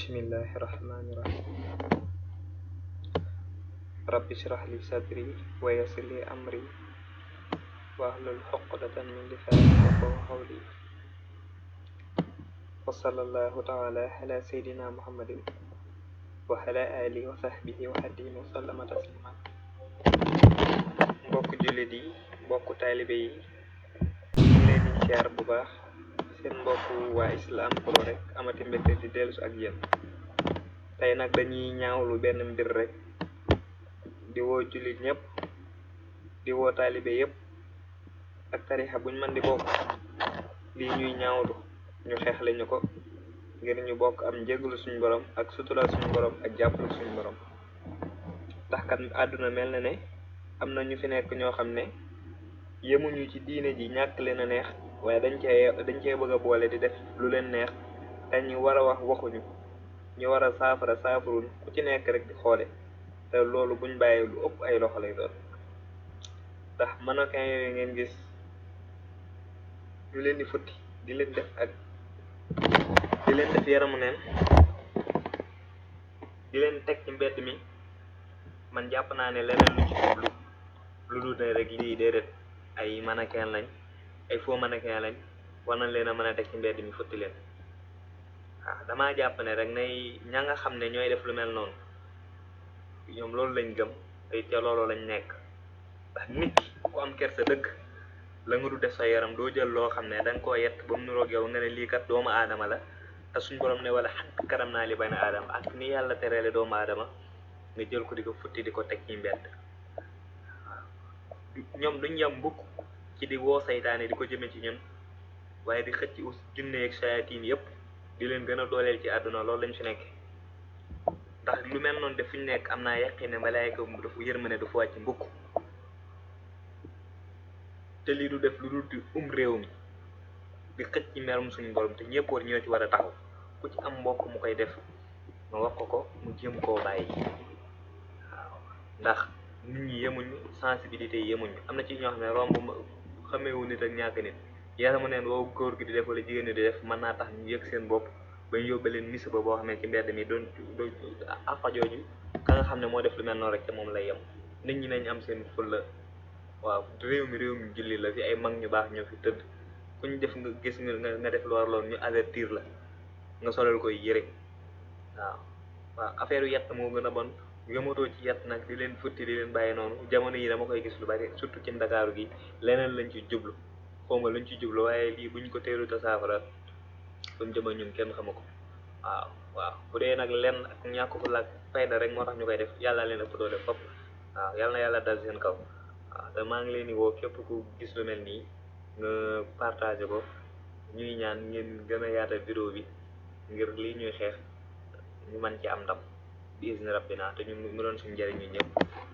Bismillahirrahmanirrahim. Rabbi shrah li sadri wa yassir li amri wahlul 'uqdatan min lisani yafqahu qawli. Wa sallallahu ta'ala ala sayyidina Muhammadin wa ala alihi wa sahbihi wa xaddihi wa sallama tasliman. Mbokk jullit yi, mbokk taalibe yi, ñu leen di siyaar bu baax. Seen mbokku waa Islam Pro rek amati mbégte di dellusi ak yéen. Tey nag dañuy ñaawlu benn mbir rek di woo jullit ñëpp, di woo taalibe yëpp ak tarixa buñ mën di bokk. Lii ñuy ñaawlu ñu xeexle ñu ko ngir ñu bokk am njéggalu suñu borom ak sutural suñu borom ak jàppalu suñu borom. Ndax kat àdduna mel na ne am na ñu fi nekk ñoo xam ne yemuñu ci diine ji ñàkk leen a neex, waaye dañ cee bëgg a boole di def lu leen neex, te ñu war a wax waxuñu, ñu war a saafara saafaruñ, ku ci nekk rek di xoole. te loolu buñ bàyyee lu ëpp ay loxo lay doon. ndax mannequin yooyu ngeen gis ñu leen di futti di leen def yaramu neen, di leen teg ci mbedd mi, man jàpp naa ne leneen lu ci jublu lu dul ne rek lii déedéet ay mannequin lañ, ay faux mannequin lañ, war nañ leen a mën a teg ci mbedd mi futti leen. waaw damaa jàpp ne rek nay ña nga xam ne ñooy def lu mel noonu ñoom loolu lañ gëm te ca loolu lañ nekk. ndax nit ki ku am kersa dëgg la nga du def sa yaram doo jël loo xam ne da nga koo yett ba mu niroog yow nga ne lii kat doomu aadama la, te suñ borom ne wala xat karam naa li bani aadama, ak ni yàlla tereele doomu aadama nga jël ko di ko futti di ko teg ci mbedd. waaw ñoom duñ yam mbukk ci di woo saytaane di ko jëme ci ñun, waaye di xëcc jinne ak sayaatiin yëpp di leen gën a dooleel ci àdduna. loolu lañ fi nekk. ndax lu mel noonu def fi ñu nekk am naa yaqin ne malaayka dafa yërmande du fa wàcc mbukk. te lii du def lu dul di réew mi di xëcc ci merum suñu borom, te ñëpp ñoo ci war a taxaw. ku ci am mbokk mu koy def nga wax ko mu jéem koo bàyyi. waaw ndax nit ñi yemuñu, sensibilité yi yemuñu. am na ci ñoo xam ne romb xameewu nit ak ñàkk nit, yaramu neen woo góor gi di def wala jigéen ñi di def mën naa tax ñu yëg seen bopp ba ñu yóbbe leen misiba boo xam ne ci mbedd mi doon afa jooju ka nga xam ne moo def lu mel noonu rek te moom lay yem. nit ñi nañ am seen fulla. waaw réew mi julli la, fi ay mag ñu baax ñoo fi tëdd. ku ñu def nga gis nga def lu war loolu ñu avertir la, nga solal koy yëre. waaw affaire yu yett moo gën a bon. yëmatoo ci yett nag di leen futti di leen bàyyi noonu. jamono yi dama koy gis lu bari, surtout ci Ndakaaru gi. leneen lañ ci jublu, xaw ma luñ ci jublu, waaye lii buñ ko teelu ta saafara suñ jëma ñun kenn xamu ko. waaw bu dee nag lenn ak ñàkk ko laaj fayda rek moo tax ñu koy def, yàlla leen ëpp doole fopp. waaw yàlla na yàlla dal seen kaw. waaw te maa ngi leen di woo képp ku gis lu mel nii nga partagé ko. ñuy ñaan ngeen gën a yaatal vidéo bi ngir lii ñuy xeex ñu mën ci am ndam bi izni rabbina, te ñu mu doon suñu njëriñ ñu ñëpp.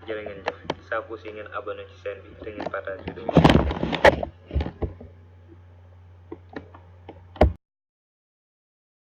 jërë ngeen jëf. saa si ngeen abonné ci chaîne bi te ngeen partagé vidéo bi.